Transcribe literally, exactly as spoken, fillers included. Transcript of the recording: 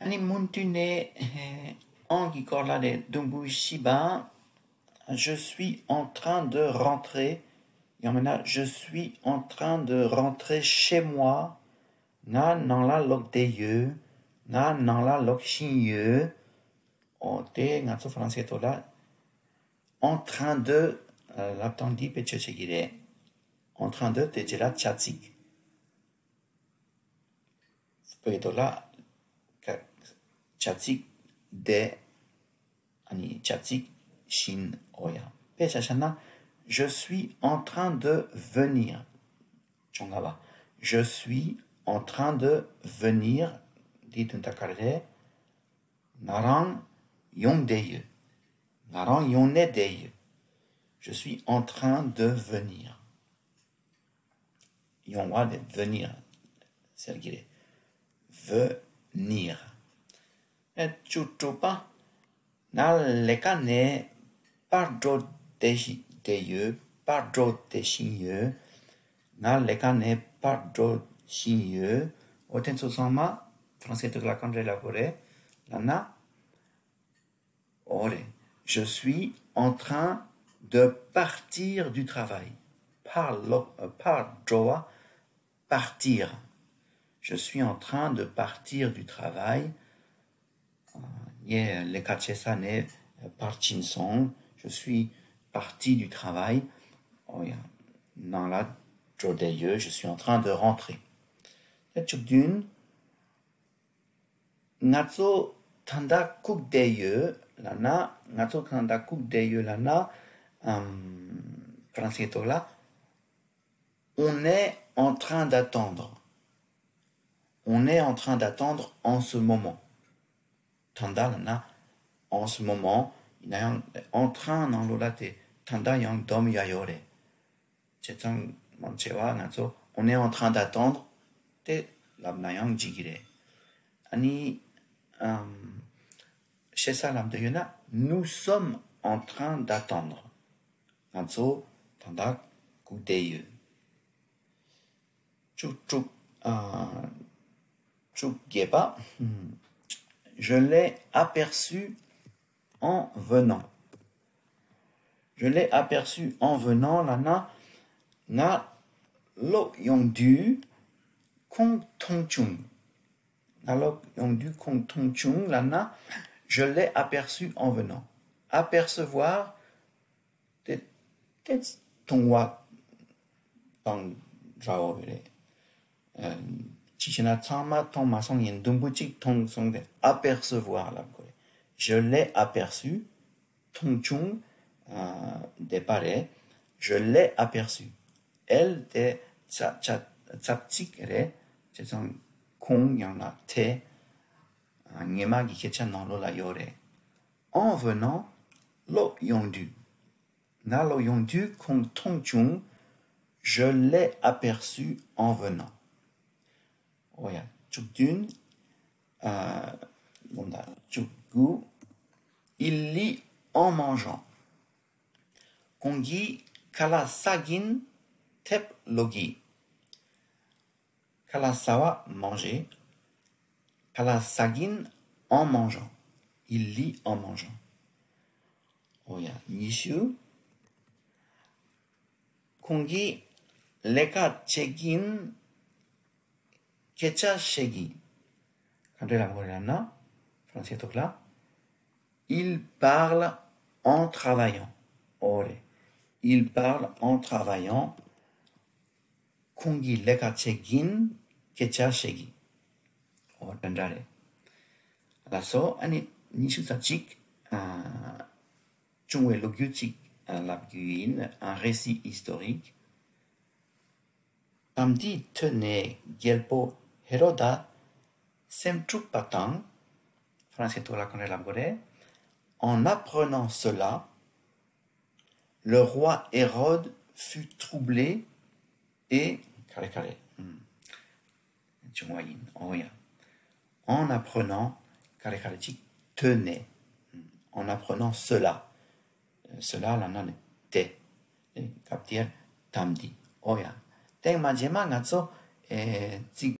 ཨ་ནི་མུ་མཐུད་ནས་en གི་སྐོར་ལ་ནས་དུམ་བུ་བཞི་པ། Je suis en train de rentrer. ཡང་མིན་ན། Je suis en train de rentrer chez moi. ང་ནང་ལ་ལོག་བསྡད་ཡོད། ང་ནང་ལ་ལོག་བཞིན་ཡོད། འོ་དེ་ང་ཚོ་ཧྥ་རན་སིའི་ཐོག་ལ་en train de ལབ་སྟངས་འདི་བེད་སྤྱོད་བྱེད་ཀྱི་རེད། En train de དེ་རྗེས་ལ་བྱ་ཚིག་བོད་ཡིག་ཐོག་ལ་ཀ- བྱ་ཚིག་དེ། ཨ་ནི་བྱ་ཚིག་བཞིན། འོ་ཡ། དཔེ་ཆ་བཞག་ན། Je suis en train de venir. བཅོ་ལྔ་པ། Je suis en train de venir. འདིའི་དོན་དག་ག་རེ་རེད། ང་རང་ཡོང་བསྡད་ཡོད། ང་རང་ཡོང་ནས་བསྡད་ཡོད། Je suis en train de venir. ཡོང་བ་དེ་venir ཟེར་གྱི་རེད། Venir. ཨེ། བཅུ་དྲུག་པ། ང་ལས་ཀ་ནས་པར་འགྲོ་བསྡད་བཞིན་བསྡད་ཡོད། པར་འགྲོ་བསྡད་བཞིན་ཡོད། ང་ལས་ཀ་ནས་པར་འགྲོ་བཞིན་ཡོད། འོ་དེ་ཚོ་ཚང་མ་ཧྥ་རན་སིའི་ཐོག་ལ་ག་འདྲ་ལབ་དགོས་རེད་ལབ་ན། འོ་རེད། Je suis en train de partir du travail. ཕར་ལོག་ཕར་འགྲོ་བ། Partir. Je suis en train de partir du travail. ངས་ལས་ཀ་བྱེད་ས་ནས་ཕར་ཕྱིན་སོང་། Je suis parti du travail. འོ་ཡ། ནང་ལ་འགྲོ་བསྡད་ཡོད། Je suis en train de rentrer. དེ་བཅུ་བདུན། ང་ཚོ་ད་ལྟ་སྒུག་བསྡད་ཡོད་ལབ་ན། ང་ཚོ་ད་ལྟ་སྒུག་བསྡད་ཡོད་ལབ་ན། ཨམ། ཧྥ་རན་སིའི་ཐོག་ལ། On est en train d'attendre. On est en train d'attendre en ce moment. ད་ལྟ་ལབ་ན། En ce moment. ཡིན་ན་ཡང་en train ནང་ལོགས་ལ་དེ་ད་ལྟ་ཡང་སྡོམ་ཡ་ཡོད་རེད། བྱས་ཙང་མང་ཆེ་བ་ང་ཚོ་On est en train d'attendre དེ་ལབ་ན་ཡང་འགྲིག་གི་རེད། ཨ་ནི། ཨམ། ཞེ་ས་ལབ་འདོད་ཡོད་ན། Nous sommes en train d'attendre. ང་ཚོ་ད་ལྟ་སྒུག་བསྡད་ཡོད། བཅུ་དྲུག་ཨ། བཅུ་བརྒྱད་པ། Je l'ai aperçu en venant. Je l'ai aperçu en venant ལབ་ན། ང་ལོག་ཡོང་དུས་ཁོང་མཐོང་བྱུང་། ང་ལོག་ཡོང་དུས་ཁོང་མཐོང་བྱུང་ལབ་ན། Je l'ai aperçu en venant. Apercevoir དེ་དེ་མཐོང་བ་དང་འདྲ་བོ་རེད། ཨ། ཅིག་བྱས་ན་ཚང་མ་མཐོང་མ་སོང་ཡིན། དུམ་བུ་གཅིག་མཐོང་སོང་སྟེ། Apercevoir ལབ་དགོས་རེད། Je l'ai aperçu. མཐོང་བྱུང་། ཨ། བསྡད་པ་རེད། Je l'ai aperçu. Elle དེ་ཚ་ཚ་ཚབ་ཚིག་རེད། བྱས་ཙང་ཁོང་ཡང་ན་དེ། ཨ། སྔོན་མ་གི་སྐད་ཆ་ནང་ལོགས་ལ་ཡོད་རེད། En venant. ལོག་ཡོང་དུས། ང་ལོག་ཡོང་དུས་ཁོང་མཐོང་བྱུང་། Je l'ai aperçu en venant. འོ་ཡ། བཅུ་བདུན། ཨ། ལོ་ཟླ་བཅུ་དགུ། Il lit en mangeant. ཁོང་གིས་ཁ་ལག་ཟ་གིན་དེབ་ཀློག་གི། ཁ་ལག་ཟ་བ། Manger. ཁ་ལག་ཟ་གིན། En mangeant. Il lit en mangeant. འོ་ཡ། ཉི་ཤུ། ཁོང་གིས་ལས་ཀ་བྱེད་ཀྱིན་སྐད་ཆ་བཤད་ཀྱི། ག་འདྲ་ལབ་དགོས་རེད་ལབ་ན། ཧྥ་རན་སིའི་ཐོག་ལ། Il parle en travaillant. འོ་རེད། Il parle en travaillant. ཁོང་གིས་ལས་ཀ་བྱེད་ཀྱིན་སྐད་ཆ་བཤད་ཀྱི། འོ་དེ་འདྲ་རེད། ལགས་སོ། ཨ་ནི་ཉི་ཤུ་རྩ་གཅིག་ཨ། བྱུང་བའི་ལོ་རྒྱུས་ཅིག་ཨ། ལབ་རྒྱུ་ཡིན། Un récit historique. དམ་འདི་ཐོས་ནས་རྒྱལ་པོ་ཧེ་རོ་དཱ་སེམས་འཁྲུགས་པ་དང་། ཧྥ་རན་སིའི་ཐོག་ལ་ག་འདྲ་ལབ་དགོས་རེད། En apprenant cela, le roi Hérode fut troublé et ག་རེ་ག་རེ། ཨུམ། བྱུང་བ་ཡིན། འོ་ཡ། En apprenant ག་རེ་ག་རེ་ཅིག་ཐོས་ནས། ཨུམ། En apprenant cela. Cela ལབ་ན་ནི་དེ། སྐབས་དེར་དམ་འདི། འོ་ཡ། ཐེངས་མ་རྗེས་མ་ང་ཚོ་ཨེ། ཚིག